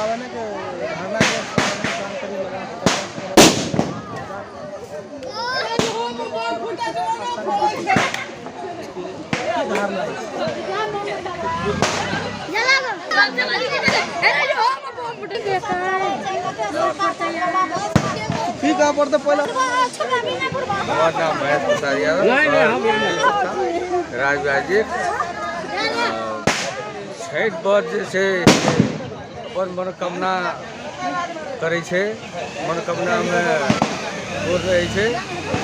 पाबनिक धारणाके जानकारी लगा की धारणा अछि? ठीक है पड़ते पहले। हमर नाम महेश प्रसाद यादव, राजबाजी। छठि व्रत जे छै अपन मनोकामना करै छै, मनोकामनामे पूर्ण रहै छै।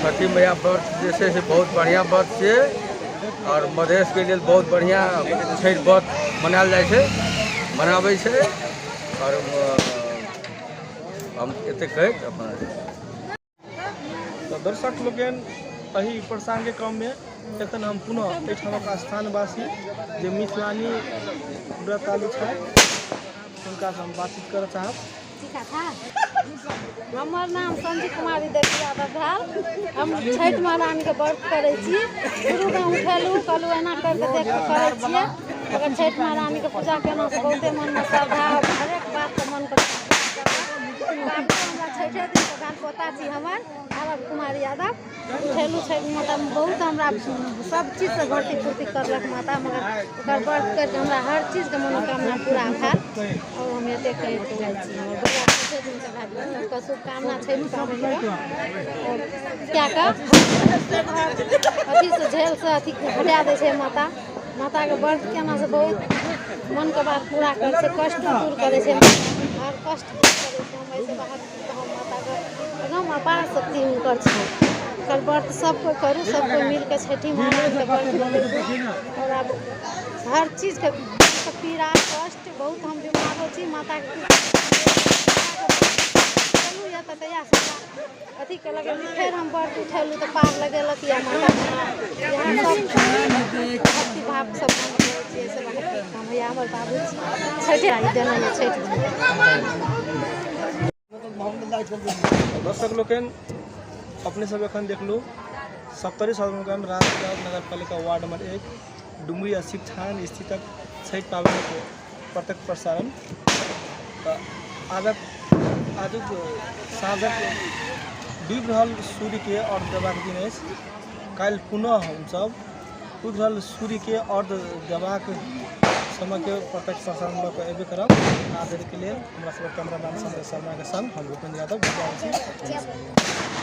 छठि मैया व्रत जे छै से बहुत बढ़िआँ व्रत छियै आओर मधेशके लेल बहुत बढ़िआँ छठि व्रत मनायल जाइ छै, मनाबै छै। आओर हम एतेक कहैत अपन। तऽ दर्शक लोकनि, एहि प्रसङ्गके क्रममे एखन हम पुनः एहिठामक स्थानवासी जे मिथिलानी व्रतालु छथि हुनकासँ हम बातचीत करऽ चाहब। हमर नाम संजू कुमारी देवी यादव भेल। हम छठि महारानीके व्रत करै छी। शुरूमे उठेलहुँ, कहलहुँ एना करि कऽ देख कऽ करै छियै, मगर छठि महारानीके पूजा केलहुँ बहुते मनमे श्रद्धा, हरेक बातके मनके। बाबू हमरा छठे दिनके भेल, पोता छी हमर आरव कुमार यादव। उठेलहुँ छठि माता, बहुत हमरा सब चीजसँ भर्ती पूर्ति करलक माता, मगर ओकर व्रत करिके हमरा हर चीजके मनोकामना पूरा भेल। आओर हम एतेक कहै चाहै छी, हमर बौआ छठे दिनके भए गेल, सबके शुभकामना छठि पाबनिके। आओर कए कऽ अथीसँ झेलसँ अथी हटा दै छै माता। माताके व्रत केनासँ बहुत मनके बात पूरा करै छै, कष्टो दूर करै छै, हर कष्ट दूर करै छै। हम एहिसँ बाहर की कहब, माताके एकदम अपार शक्ति हुनकर छै। ओकर व्रत सब कोइ करू, सब कोइ मिलके छठि महारानीके व्रत करू। आओर आब हर चीजके पीड़ा कष्ट, बहुत हम बीमारो छी, माताके चलू यऽ तऽ तहियासँ अथी केलक। फेर हम व्रत उठेलहुँ तऽ पार लगेलक यऽ माता। इएह सब भक्ति भाव सब हम करै छियै से बाहर की काम होइए। हमर बाबू छठि देने यऽ छठि। दर्शक लोकनि, अपने सब एखन देखलहुँ सप्तरी सदर राजनगर नगरपालिका वार्ड नंबर 1 डुमरी शिवथान स्थित छठि पाबनिके प्रत्यक्ष प्रसारण। तऽ आजक आजुक साँझक डूबि रहल सूर्यके अर्घ देबाक दिन अछि। काल्हि पुनः हमसभ डूबि रहल सूर्यके अर्घ देबाक समयके प्रत्यक्ष प्रसारण लऽ कऽ अयबे करब। आ धरिके लेल हमरा सभक कैमरामैन संजय शर्माके संग हम भूपेन्द्र यादव विदा होइ छी। नमस्कार।